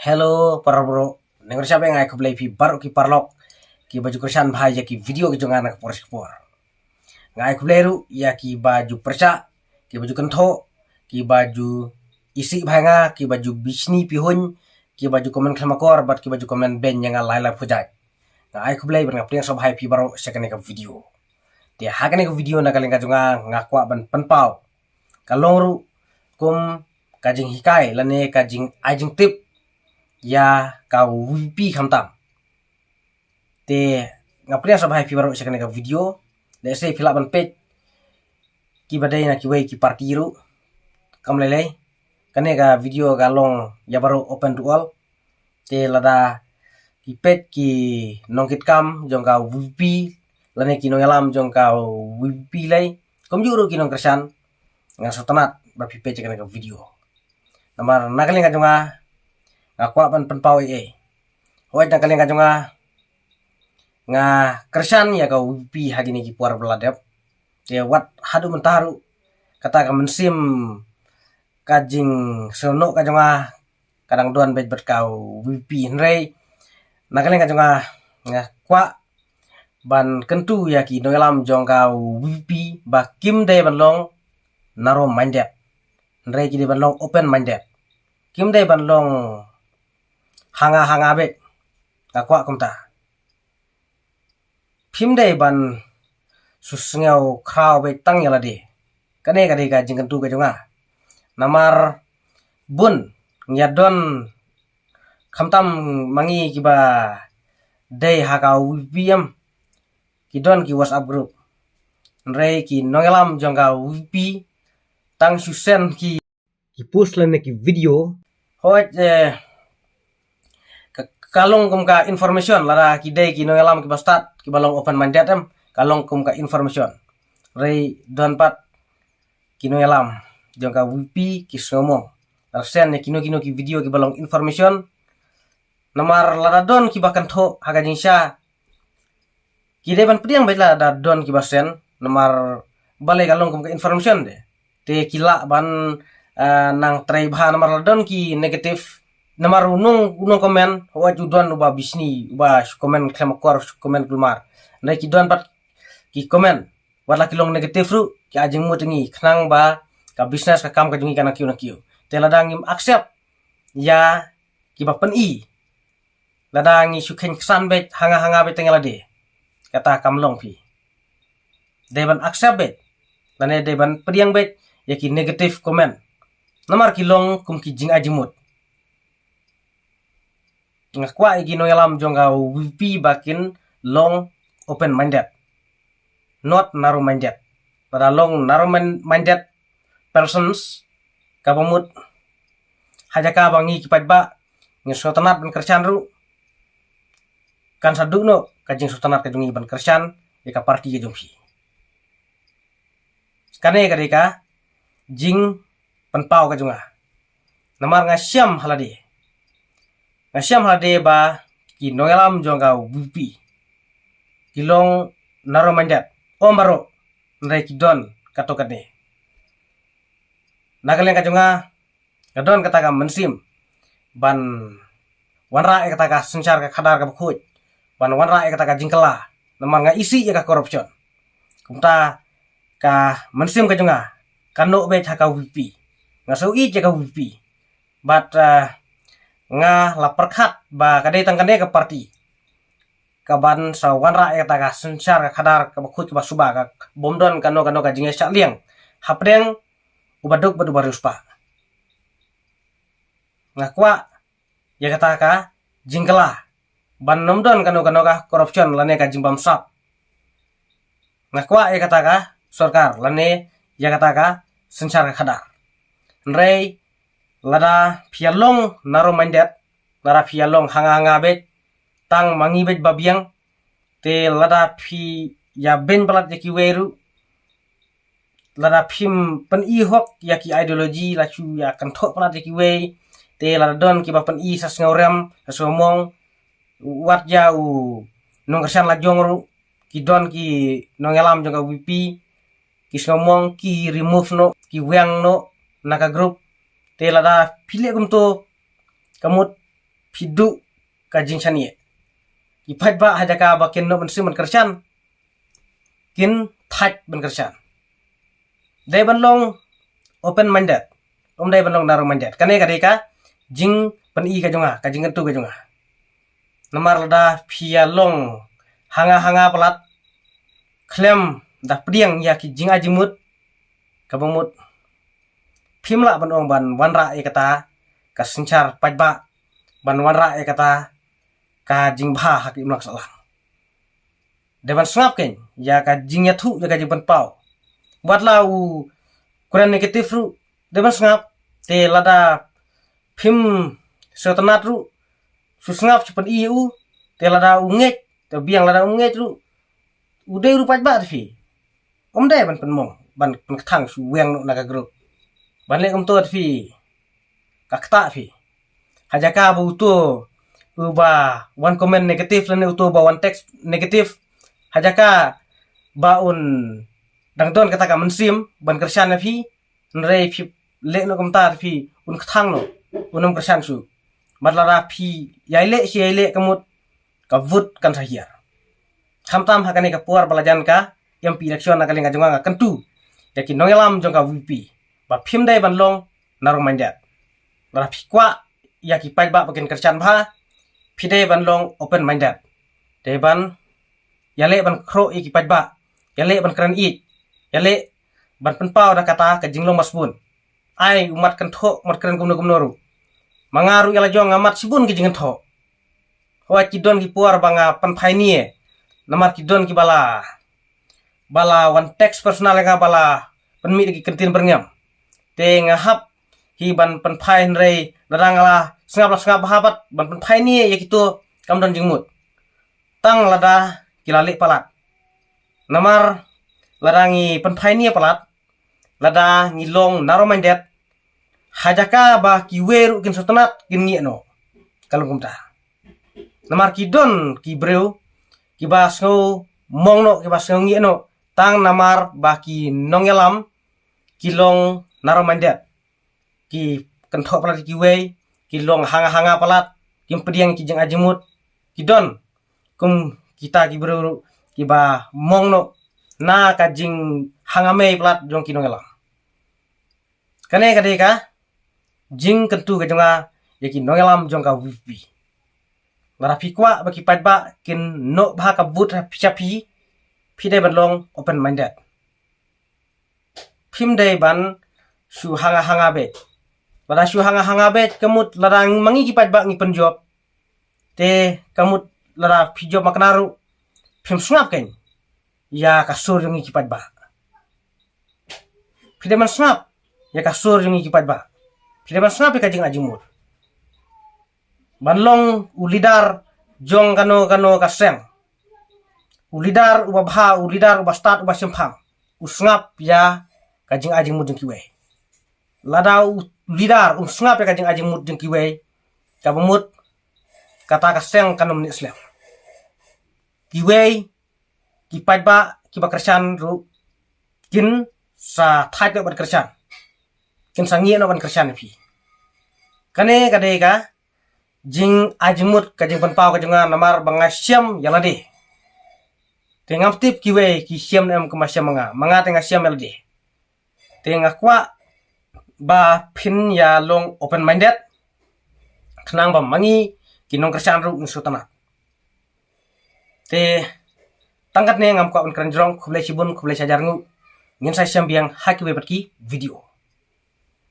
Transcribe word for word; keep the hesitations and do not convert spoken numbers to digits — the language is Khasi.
Hello para bro, nang rasa ba ngai khublei phi baroh ki paralok ki ba ju kyrshan bha ïa ki video ki jong nga na ka por shi ka por. Ngai khublei ruh ïa ki ba ju pyrshah, ki ba ju kynthoh, ki ba ju isih bha nga, ki ba ju bishni pihuñ, ki ba ju comment khlem akor bad ki ba ju comment beiñ ïa nga lai lai pujat. Ngai khublei bad nga pdiang sngewbha ïa phi baroh sha kane ka video. Te ha kane ka video na ka liang ka jong nga nga kwah ban pynpaw ka long ruh kum ka jinghikai lane ka jingai jingtip ïa ka VPP khamtam. Te nga pdiang sngewbha ïa phi baroh sha kane ka video. Lehse phi lah ban peit ki ba dei na kiwei ki party ruh. Kam lei lei kane ka video ka long ïa baroh, open to all. Te lada ki peit ki nongkitkam jong ka VPP lane ki nongïalam jong ka VPP lei, kumjuh ruh ki nongkyrshan, nga sngewtynnat ba phi peit ïa kane ka video. Namar na ka liang ka jong nga nga kwah ban pynpaw ei ei. Hooid, na ka liang ka jong nga nga kyrshan ïa ka VPP ha kine ki por ba la dep. Te wat haduh mynta ruh kata ka mynsiem ka jingsngewnoh ka jong nga ka dang don beit bad ka VPP, hynrei na ka liang ka jong nga nga kwah ban kyntu ïa ki nongïalam jong ka VPP ba kim dei ban long narrow minded, hynrei ki dei ban long open minded. Kim dei ban long ha nga ha nga beit. Nga kwah kumta. Phim dei ban shu sngew khraw beit tang ïa lade. Kane ka dei ka jingkyntu ka jong nga. Namar bun ngi ïa don khamtam ma ngi ki ba dei ha ka VPP, ki don ki WhatsApp group. Hynrei ki nongïalam jong ka VPP tang shu send ki ki post lane ki video. Hooid, eh, ka, ka long kum ka information, lada ki dei ki nongïalam ki ba stad ki ba long open minded em, ka long kum ka information. Hynrei don pat ki nongïalam jong ka VPP ki sngewmong, la send ïa kino kino ki video ki ba long information. Namar lada don ki ba kynthoh ha ka jingshisha, ki dei ban pdiang beit lada don ki ba send, namar balei, ka long kum ka information de. Te ki lah ban, ah, nang trei bha, namar la don ki negative, namar u nong, u nong comment, hooid u don u ba bishni, u ba shu comment khlem akor, shu comment kulmar. Hynrei ki don pat ki comment, wat la ki long negative ruh, ki ai jingmut ïa ngi khnang ba ka business ka kam ka jong ngi kan nang kiew nang kiew. Te lada ngim accept ïa ki ba pyni, lada ngi shu kheiñ ksan beit ha nga ha nga beit tang ïa lade, kata kam long phi. Dei ban accept beit lane dei ban pdiang beit ïa ki negative comment, namar ki long kum ki jingai jingmut. Nga kwah ïa ki nongïalam jong ka VPP ba kin long open minded, not narrow minded. Lada long narrow mind-, minded persons, ka ba mut ha jaka ba ngi ki paidbah ngi sngewtynnat ban kyrshan ruh, kan sa duh noh ka jingsngewtynnat ka jong ngi ban kyrshan ïa ka party ka jong phi. Kane ka dei ka jingpynpaw ka jong nga. Namar nga shem ha lade, nga shem ha lade ba ki nongïalam jong ka VPP ki long narrow minded, ym baroh, hynrei ki don katto katne. Na ka liang ka jong nga, nga don kata ka mynsiem ban wanrah ïa kata ka synshar ka khadar ka bakhuid, ban wanrah ïa kata ka jingkylla, namar nga isih ïa ka corruption. Kumta ka mynsiem ka jong nga ka noh beit ha ka VPP. Nga sngewïeit ïa ka VPP. Bad, ah, nga la pyrkhat ba ka dei tang kane ka party ka ban sa wanrah ïa kata ka synshar ka khadar ka bakhuid ka basuba, ka bym don kano kano ka jingïasyllok hapdeng u baduk bad u bariewspah. Nga kwah ïa kata ka jingkylla ban ym don kano kano ka corruption lane ka jingbamsap. Nga kwah ïa kata ka sorkar lane ïa kata ka synshar ka khadar. Hynrei lada phi ïa long narrow minded, lada phi ïa long ha nga ha nga beit, tang ma ngi beit ba biang, te lada phi ïa beiñ palat ïa kiwei ruh, lada phim pyni hok ïa ki ideology, la shu ïa kynthoh palat ïa kiwei, te lada don ki ba pyni sa sngewrem sa sngewmong, wat ïa u nongkyrshan la jong ruh, ki don ki nongïalam jong ka VPP ki sngewmong, ki remove noh, ki weng noh na ka group. Te lada phi leh kumto, ka mut phi duh ka jingshaniah. Ki paidbah ha jaka ba kin noh mynsiem ban kyrshan, kin thait ban kyrshan. Dei ban long open minded, ym dei ban long narrow minded. Kane ka dei ka jingpyni ka jong nga, ka jingkyntu ka jong nga. Namar lada phi ïa long hanga hanga palat, khlem da pdiang ïa ki jingai jingmut, kaba mut phim lah ban ong ban wanrah ïa kata ka synshar paidbah, ban wanrah ïa kata ka jingbha ha ki imlang sahlang. Dei ban sngap kein ïa ka jingïathuh, ïa ka jingpynpaw. Wat la u kren negative ruh, dei ban sngap. Te lada phim sngewtynnat ruh, shu sngap, shu pyni ïa u. Te lada u ngeit, te biang, lada u ngeit ruh, u dei ruh paidbah te phi. Ym dei ban pynmong, ban pynkthang shu weng noh na ka group. Ban leh kumto te phi, ka ktah phi. Ha jaka ba uto uba wan comment negative lane uto ba wan text negative, ha jaka ba un dang don kata ka mynsiem ban kyrshan ïa phi, hynrei phi leh noh kumta te phi, un kthang noh, un ym kyrshan shuh. Bad lada phi ïai leh shi ïai leh, ka mut ka vote kan sa hiar. Khamtam ha kane ka por ba la jan ka M P election, na ka liang ka jong nga nga kyntu ïa ki nongïalam jong ka V P P ba phim dei ban long narrow minded. Lada phi kwah ïa ki paidbah ba kin kyrshan bha, phi dei ban long open minded. Dei ban ïaleh ban khroh ïa ki paidbah, ïaleh ban kren ïeit, ïaleh ban pynpaw da kata ka jinglong ba sbun. Ai u mat kynthoh, mat kren kumno kumno ruh. Ma nga ruh ïa la jong nga mat shibun ki jingkynthoh. Hooid, ki don ki por ba nga pynphai ne, namar ki don kiba la, ba la wan text personal ïa nga, ba la pynmih da ki kyntien byrngem. Te nga hap hi ban pynphai, hynrei lada nga la sngap, la sngap bha pat, ban pynphai ne ïa kito kam don jingmut. Tang lada ki la leh palat. Namar lada ngi pynphai ne palat, lada ngi long narrow minded, ha jaka ba kiwei ruh kin sngewtynnat, kin ngiah noh. Ka long kumta. Namar ki don ki briew kiba sngewmong noh, kiba sngewngiah noh, tang namar ba ki nongïalam ki long narrow minded. Ki kynthoh palat ïa kiwei, ki long hanga hanga palat, kim pdiang ki jingai jingmut. Ki don kum kita ki briew ruh kiba mong noh na ka jinghanga mei palat jong ki nongïalam. Kane ka dei ka jingkyntu ka jong nga ïa ki nongïalam jong ka V P P. Lada phi kwah ba ki paidbah kin noh bha ka vote sha phi, phi dei ban long open minded. Phim dei ban shu hanga hanga beit. Lada shu hanga hanga beit, ka mut lada ma ngi ki paidbah ngi pynjop, te ka mut lada phi jop makna ruh, phim sngap kein ïa ka sur jong ngi ki paidbah. Phi dei ban sngap ïa ka sur jong ngi ki paidbah. Phi dei ban sngap ïa ka jingai jingmut. Ban long u leader jong kano kano ka seng, u leader uba bha, u leader uba stad, uba shemphang, u sngap ïa ka jingai jingmut jong kiwei. Lada u leader um sngap ïa ka jingai jingmut jong kiwei, kaba mut kata ka seng kan ym neh slem. Kiwei ki paidbah kiba kyrshan ruh kin sa thait noh ban kyrshan, kin sa ngiah noh ban kyrshan ïa phi. Kane ka dei ka jingai jingmut, ka jingpynpaw ka jong nga, namar ba nga shem ïa lade. Te ngam tip kiwei ki shem ne em kumba shem ma nga, ma nga te nga shem ïa lade. Te nga kwah ba phin ïa long open minded, khnang ba ma ngi ki nongkyrshan ruh ngin sngewtynnat. Te tang katne ngam kwah ban kren jrong. Khublei shibun, khublei shihajar nguh. Ngin sa ïashem biang ha kiwei pat ki video.